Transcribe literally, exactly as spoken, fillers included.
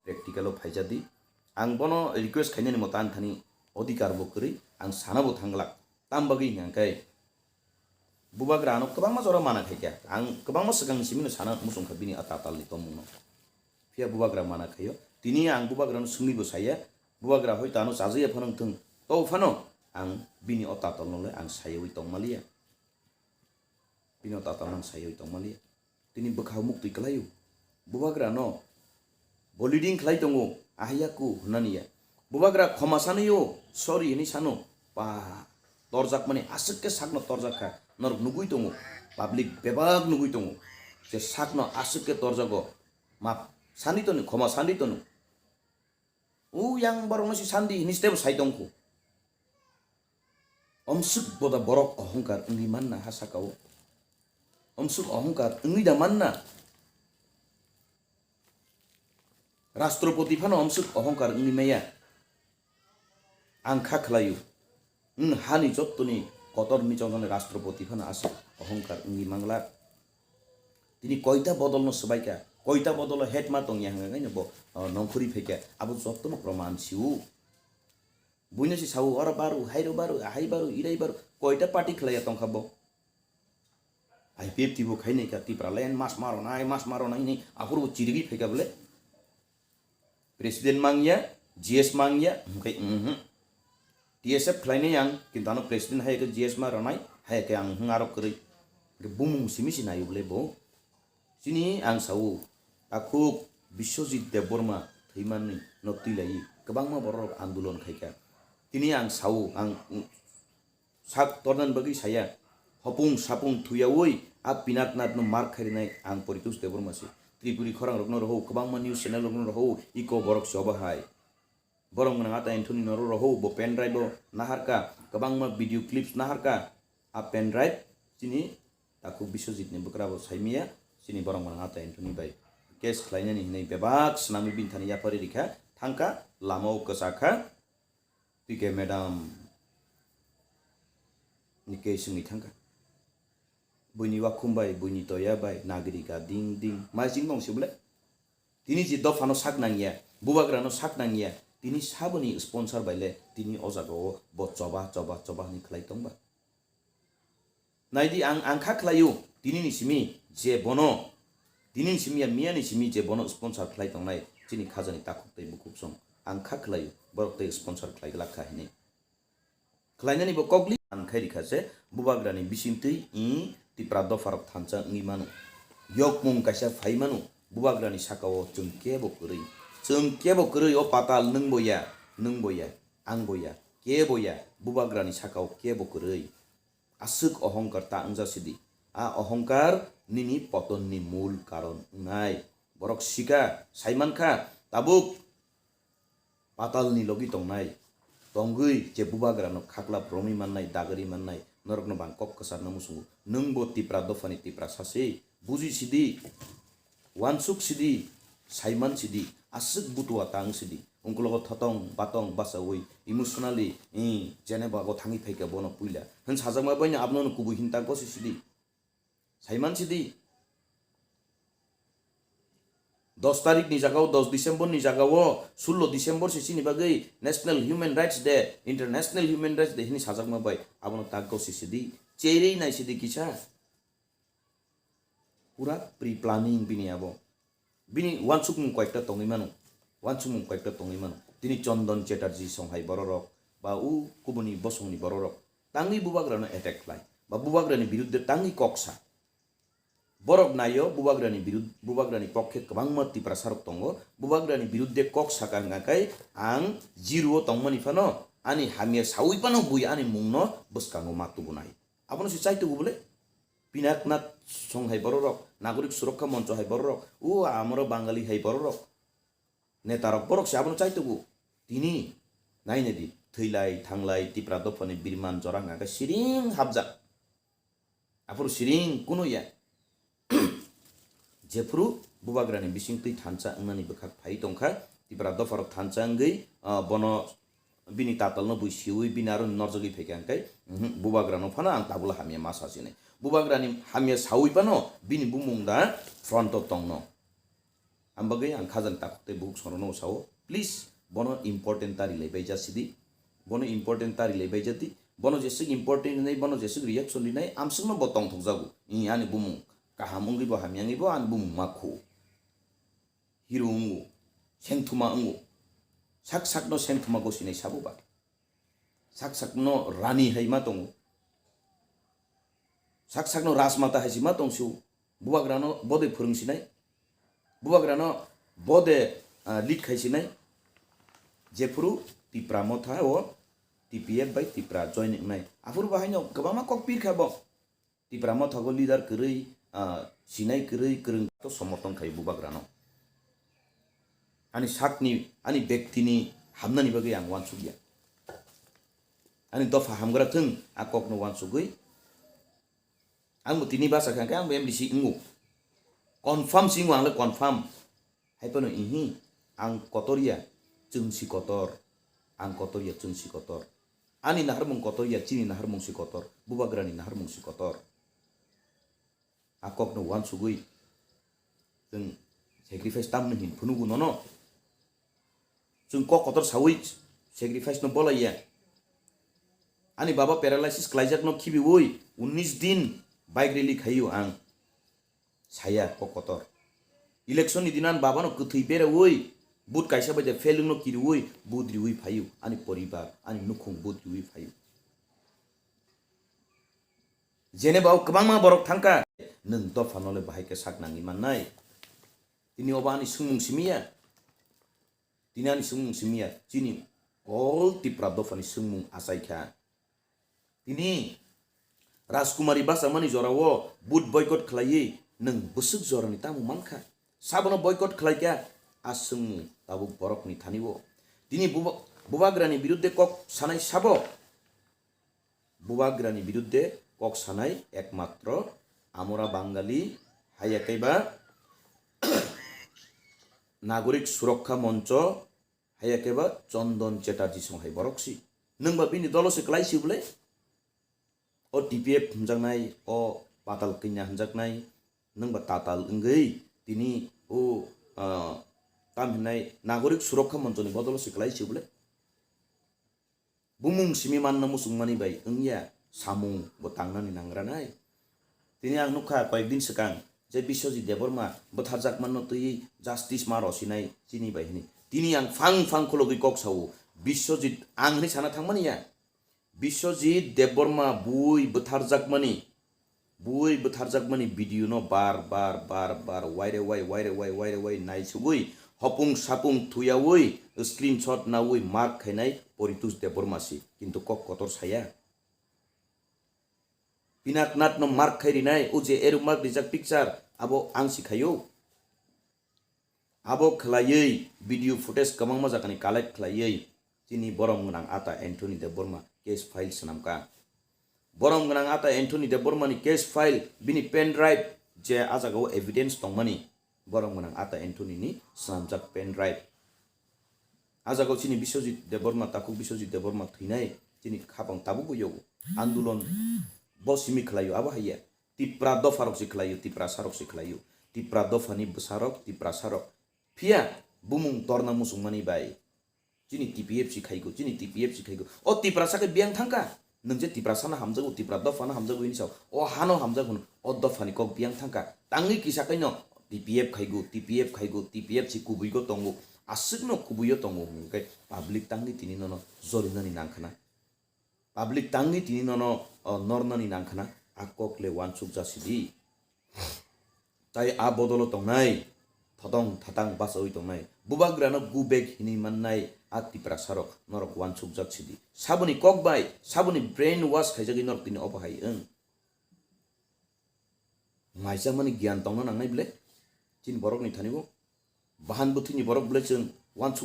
practical o phaijadi. Ang bono request khainani moto ani thani odhikar bo kwrwi, ang sana bo thangglak. Tam bagwi hwnkhe bubagra ano kwbangma jora mana khaikha. Ang kwbangma swkangni simino sana muchungkha bini a tatalni tongmungno. Phiya bubagra mana khaio. Tini ang bubagrano swngwi bo saya. Bubagra hoito ano chajaya phano wngthung. To phano ang bini o tatalno le ang sayawi tongmaliya. Bini o tatalno ang sayawi tongmaliya. Tini bwkha muktwi kwlaio. Bubagrano bo leading khlai tongo, ahaiya ku hwnani ya. Bubagra khoma sanwi o, sorry hwnwi sano. Pa, torjakmani aswk khe sakno torjak kha. Norok nugwi tongo. Public bebak nugwi tongo. Je sakno aswk khe torjago. Map sanwi toni, khoma sanwi toni. O yang borokno si sandi hwnwi stebo sai tongkhu. Omswk boda borok ohongkar wngwi manna ha saka o. Omswk ohongkar wngwi da manna. Rastropoti phano omswk ohongkar wngwi maya. Ang kha khlaio. Wng hani jottoni kotor michongjani rastropoti phano aswk ohongkar wngwi manglak. Tini koita bodolno swbaikha, koita bodolo hetma tongya hwnka khe bo, o, nongkhorwi phaikha, abo jotono proman sio. Buino se sao, oro baru, hairo baru, ahai baru, irai baru, koita party khlaiya tongkha bo. I P F T bo khainai kha, Tipraland mas ma ronai, mas ma ronai hinwi aphuru bo chirigwi phaikha bole. President mangya, G S mangya, hwnkhe, mhm. T S F khlainai ang, kintu ano president hai khe G S ma ronai, hai khe ang, mhm, aro kwrwi. Hwnkhe bumung simi si naio bole bo. Chini ang sao, takhuk Biswajit Debbarma thwimani no twilaiwi kwbangma borok andolon khaikha. Tini ang sao, ang, sak tornani bagwi saya. Hopung sapung thuyaui a Pinaknathno mar kharinai ang Paritosh Debbarma se. Tripuri khorang rokno rohou, kwbangma news channel rokno rohou, iko borok choba hai. Borok gwnang ata Anthony noro rohou, bo pen drive o naharka, kwbangma video clips naharka. A pen drive chini takhuk Biswajit ni bwkra bo saimaya, chini borok gwnang ata Anthony bai case khlainani hinwi bebak swnamwi bini thani yapharwi rikha, thangkha, lama o kwchakha. P K madam ni case wngwi thangkha. Buini wakhum bai, buini toya bai, nagrika ding ding. Mai ching tong se bole? Tini je dophano sak nangya, bubagrano sak nangya, tini saboni sponsor bai le tini o jaga o bo choba, choba, choba hinwi khlai tong ba? Naidi ang, ang kha khlaio, tini ni simi je bono, tini ni simi ya miya ni simi je bono sponsor khlai tongnai, chini khajani takhuk tei bukhuk song. Ang kha khlaio, borok tei sponsor khlai glak kha hinwi. Khlainani bo kokli ang khai rikha se, bubagrani bisingtwi i Tipra dopharok thansa wngwi mano. Yokmung kaisa phai mano, bubagrani sakao chwng kebo kwrwi. Chwng kebo kwrwi o patal nwng bo ya, nwng bo ya, ang bo ya, kebo ya, bubagrani sakao kebo kwrwi. Aswk ohongkar ta wngja sidi. A ohongkar nini potonni mul karon wngnai. Borok sika, saimankha, tabuk patalni logi tongnai, tongwi je bubagrano khaklap romwi mannai, dagari mannai, norokno bang kok kwcharno muchungo. Nwng bo Tipra dophani Tiprasa se, buji sidi, uansuk sidi, saiman sidi, aswk butua tang sidi. Ungkulogo thotong, batong, bachaui, emotionally, i, Geneva go thangwi phaikha bono puila. Hwn sajakma baino abono kubui hinta gosi sidi. Saiman sidi. Dos tarik ni jagao, dos December ni jagao, sullo December se chini bagwi National Human Rights Day, International Human Rights Day hini sajakma bai abono tak gosi sidi. Cherwi nai sidi kisa. Pura pre-planning bini abo. Bini uansukmung koyekta tongwi mano. Uansukmung koyekta tongwi mano. Tini Chondon Chatterjee song hai bororok, ba u kubuni bosongni bororok tangwi bubagrano attack khlai, ba bubagrani birudde tangwi kok sa. Borok naio bubagrani birud-, bubagrani pokhe kwbangma Tiprasarok tongo. Bubagrani birudde kok saka hwnkha khe ang zero o tongmani phano, ani hamya saui phano bui ani mungno bwskango ma tubunai. Abono se chai tubu bole? Pinaknath song hai bororok, Nagorik Surokha Moncho hai bororok, o amoro Bangali hai bororok, netarok borok se abono chai tubu. Tini naina di, thwilai, thanglai, Tipra dophani birman jora hwnkha khe siring hapjak. Aphuru siring kuno ya. Jephuru bubagrani bisingtwi thansa wngnani bwkhak phai tongkha, Tipra dopharok thansa wngwi, ah, bono bini tatalno bui siwi bini aro norjagwi phaikha hwnkhe, mhm, bubagrano phano ang tabula hamya ma sasinai. Bubagrani hamya sawi phano bini bumung da front o tongno. Ang bagwi ang khajani takhuk tei bukhuk songrokno sao, please, bono important ta rilai bai ja sidi. Bono important ta rilai bai ja di. Bono jeswk important rinai, bono jeswk reaction rinai, amswkno bo tongthok jago. Ih, ani bumung kaham wngwi bo hamya wngwi bo ani bumung ma khu. Hero wngo, sengthuma wngo. Sak sakno sengthuma gosinai sabo ba. Sak sakno rani hai ma tongo. Sak sakno rajmata hai si ma tong sio. Bubagrano bodoi phwrwng sinai. Bubagrano bode, ah, lead khai sinai. Jephuru Tipra Motha o T P F bai Tipra join wngnai. Aphuru bahaino kwbangma kok pir kha bo. Tipra Mothago leader kwrwi, ah, sinai kwrwi kwrwng to somorthon khai Bubagrano. Ani sakni, ani bektini hamnani bagwi ang uansukya. Ani dopha hamgra thwng, a kokno uansugwi. Ang bo tini basa kha khe ang bo M D C wngo. Confirm si wngo, ang le confirm. Hai phano ihi, ang kotor ya, chwng si kotor. Ang kotor ya, chwng si kotor. Ani naharmung kotor ya, chini naharmung si kotor. Bubagrani naharmung si kotor. A kokno uansugwi chwng sacrifice tamni hin phunugo nono. Chwng kok kotor sawi sacrifice no bolaiya. Ani baba paralysis kwlaijakno khibiwi unnish din bike rally khaio ang. Saya kok kotor. Election ni dinan babano kwthwi berewi vote kaisa bai de fail wngno kiriwi vote riwi phaio. Ani poribar, ani nukhung vote riwi phaio. Jeneba o kwbangma borok thangkha, nwng dopha nole bahai khe sak nangwi mannai. Tini obo ani swngmung simiya. Tini ani swngmung simiya. Chini all Tipra dophani swngmung achaikha. Tini Rajkumari bachamani jorao vote boycott khlaiwi nwng bwswk jorani tamo mankha? Sabono boycott khlaikha, a swngmung tabuk borokni thani-o. Tini buba-, bubagrani birudde kok sanai sabo? Bubagrani birudde kok sanai ekmatro amora Bangali, haiya khe ba Nagorik Surokha Moncho, haiya khe ba Chondon Chatterjee song hai borok si. Nwng ba bini dolo se kwlai si bwle? O T P F hwnjaknai, o Patal Kanya hwnjaknai, nwng ba tatal wngwi tini o, ah, tam hinai Nagorik Surokha Moncho ni bodolo se kwlai si bwle? Bumung simi manna muchungmani bai wngya, samung bo tangnani nangranai. Tini ang nukha koyek din swkang je Biswajit Debbarma bwtharjakmanno twiwi justice ma rosinai chini bai hwnwi. Tini ang phang phang khulogwi kok sao, Biswajit ang hwnwi sana thangmani ya. Biswajit Debbarma bui bwtharjakmani Bui bwtharjakmani video no bar bar bar bar waire wai waire wai waire wai naisugwi hopung sapung thuyawi screenshot nawi mark khainai Poritosh Debbarma si, kintu kok kotor saya. Pinak Nath no mark khai rinai, o je eru mark rijak picture, abo ang si khaio. Abo khlaiwi video footage kwbangma jagani collect khlaiwi chini borom gwnang ata Anthony Debbarma case file swnamkha. Borom gwnang ata Anthony Debbarma ni case file, bini pen drive je a jagao evidence tongmani, borom gwnang ata Anthony ni swnamjak pen drive. A jagao chini Biswajit Debbarma, takhuk Biswajit Debbarma thwinai chini khapang tabukbo yogo. Andolon bo simi khlaio, abo haiya. Tipra dopharok se khlaio, Tiprasarok se khlaio. Tipra dophani bwsarok, Tiprasarok. Phiya bumung torna muchungmani bai chini T P F si khaigo, chini T P F si khaigo. O Tiprasa khe biyang thangkha. Nwng je Tiprasano hamjago, Tipra dophano hamjago hini sao. O hano hamjago hwno, o dophani kok biyang thangkha. Tangwi kisa kaino T P F khaigo, T P F khaigo, T P F si kubuigo tongo. Aswkno kubuio tongo hwnkhe public tangwi tini nono jorinani nangkhana. Public tangwi tini nono, o, nornani nangkhana, a kok le uansukjak sidi. Tai a bodolo tongnai, thotong thatang bachaui tongnai, bubagrano go back hinwi mannai a Tiprasarok norok uansukjak sidi. Saboni kok bai, saboni brain wash khaijagwi norok tini obo hai wng. Maijakmani giyan tongna nangnai bwle chini borokni thani-o. Bahan bwthwini borok bwle chwng uansuk